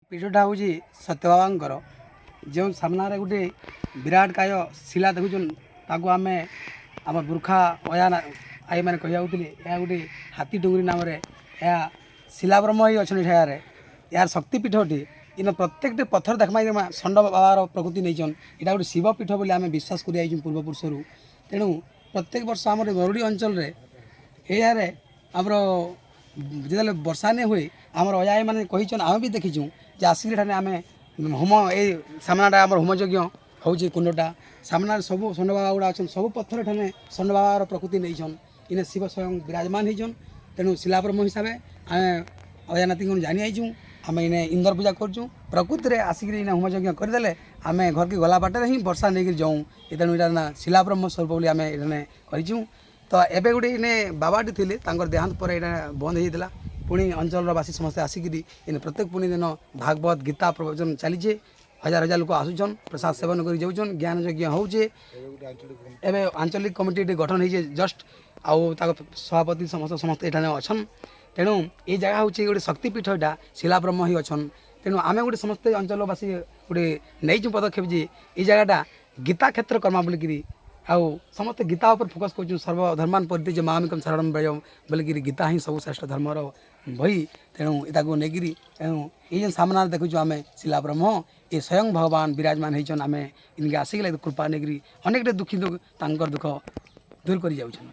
ପୀଠଟା ହେଉଛି ସତ୍ୟବାବାଙ୍କର। ଯେଉଁ ସାମ୍ନାରେ ଗୋଟେ ବିରାଟ କାୟ ଶିଲା ଦେଖୁଛନ୍, ତାକୁ ଆମେ ଆମ ବୁର୍ଖା ଅୟା ଆଇମାନେ କହିଯାଉଥିଲେ। ଏହା ଗୋଟେ ହାତୀ ଡୁଙ୍ଗୁରି ନାମରେ ଏହା ଶିଲାବ୍ରହ୍ମ ହେଇ ଅଛନ୍ ଏଠାରେ। ଏହାର ଶକ୍ତିପୀଠଟି ଇନ ପ୍ରତ୍ୟେକଟି ପଥର ଦେଖମା ଦେମା, ଷଣ୍ଡ ବାବାର ପ୍ରକୃତି ନେଇଛନ୍। ଏଇଟା ଗୋଟେ ଶିବ ପୀଠ ବୋଲି ଆମେ ବିଶ୍ୱାସ କରି ଆଇଛୁ ପୂର୍ବପୁରୁଷରୁ। ତେଣୁ ପ୍ରତ୍ୟେକ ବର୍ଷ ଆମର ମରୁଡ଼ି ଅଞ୍ଚଳରେ ଏହାରେ ଆମର ଯେତେବେଳେ ବର୍ଷା ନାଇଁ ହୁଏ, ଆମର ଅଜାମାନେ କହିଛନ୍, ଆମେ ବି ଦେଖିଛୁଁ ଯେ ଆସିକିରି ଏଠାନେ ଆମେ ହୋମ, ଏଇ ସାମ୍ନାଟା ଆମର ହୋମ ଯଜ୍ଞ ହେଉଛି। କୁଣ୍ଡଟା ସାମ୍ନାରେ ସବୁ ଷଣ୍ଡ ବାବା ଗୁଡ଼ା ଅଛନ୍। ସବୁ ପଥର ଏଠାନେ ଷଣ୍ଡ ବାବାର ପ୍ରକୃତି ନେଇଛନ୍। ଇନେ ଶିବ ସ୍ୱୟଂ ବିରାଜମାନ ହେଇଛନ୍। ତେଣୁ ଶିଲାବ୍ରହ୍ମ ହିସାବେ ଆମେ ଅଜା ନାତିଙ୍କୁ ଜାଣି ଆଇଛୁଁ। ଆମେ ଇନେ ଇନ୍ଦର ପୂଜା କରୁଛୁଁ। ପ୍ରକୃତିରେ ଆସିକିରି ଇନେ ହୋମ ଯଜ୍ଞ କରିଦେଲେ ଆମେ ଘରକେ ଗଲା ବାଟରେ ହିଁ ବର୍ଷା ନେଇକିରି ଯାଉଁ। ତେଣୁ ଏଇଟା ନା ଶିଲାବ୍ରହ୍ମ ସ୍ୱରୂପ ବୋଲି ଆମେ ଏଠାନେ କରିଛୁଁ। ତ ଏବେ ଗୋଟେ ଇନେ ବାବାଟି ଥିଲେ, ତାଙ୍କର ଦେହାନ୍ତ ପରେ ଏଇଟା ବନ୍ଦ ହେଇଯାଇଥିଲା। ପୁଣି ଅଞ୍ଚଳର ବାସୀ ସମସ୍ତେ ଆସିକିରି ଇନେ ପ୍ରତ୍ୟେକ ପୁଣି ଦିନ ଭାଗବତ ଗୀତା ପ୍ରବଚନ ଚାଲିଛେ। ହଜାର ହଜାର ଲୋକ ଆସୁଛନ୍, ପ୍ରସାଦ ସେବନ କରି ଯାଉଛନ୍, ଜ୍ଞାନ ଯଜ୍ଞ ହଉଛେ। ଏବେ ଆଞ୍ଚଳିକ କମିଟିଟେ ଗଠନ ହେଇଛେ ଜଷ୍ଟ, ଆଉ ତାଙ୍କ ସଭାପତି ସମସ୍ତେ ସମସ୍ତେ ଏଠାନେ ଅଛନ୍। ତେଣୁ ଏଇ ଜାଗା ହେଉଛି ଗୋଟେ ଶକ୍ତିପୀଠ। ଏଇଟା ଶିଲାବ୍ରହ୍ମ ହିଁ ଅଛନ୍। ତେଣୁ ଆମେ ଗୋଟେ ସମସ୍ତେ ଅଞ୍ଚଳବାସୀ ଗୋଟେ ନେଇଛୁ ପଦକ୍ଷେପ ଯେ ଏଇ ଜାଗାଟା ଗୀତା କ୍ଷେତ୍ର କର୍ମା ବୋଲିକିରି। ଆଉ ସମସ୍ତେ ଗୀତା ଉପରେ ଫୋକସ୍ କରୁଛୁ। ସର୍ବ ଧର୍ମାନ ପରିତ୍ୟଜ୍ୟ ମାମେକଂ ଶରଣଂ ବ୍ରଜ ବୋଲିକିରି ଗୀତା ହିଁ ସବୁ ଶ୍ରେଷ୍ଠ ଧର୍ମର ବହି। ତେଣୁ ଏଟାକୁ ନେଇକିରି, ତେଣୁ ଏଇ ଯେନ୍ ସାମ୍ନାରେ ଦେଖୁଛୁ ଆମେ ଶିଲାବ୍ରହ୍ମ, ଏ ସ୍ୱୟଂ ଭଗବାନ ବିରାଜମାନ ହେଇଛନ୍। ଆମେ ଇନକେ ଆସିଗଲେ କୃପା ନେଇକିରି ଅନେକଟେ ଦୁଃଖୀ ତାଙ୍କର ଦୁଃଖ ଦୂର କରି ଯାଉଛନ୍।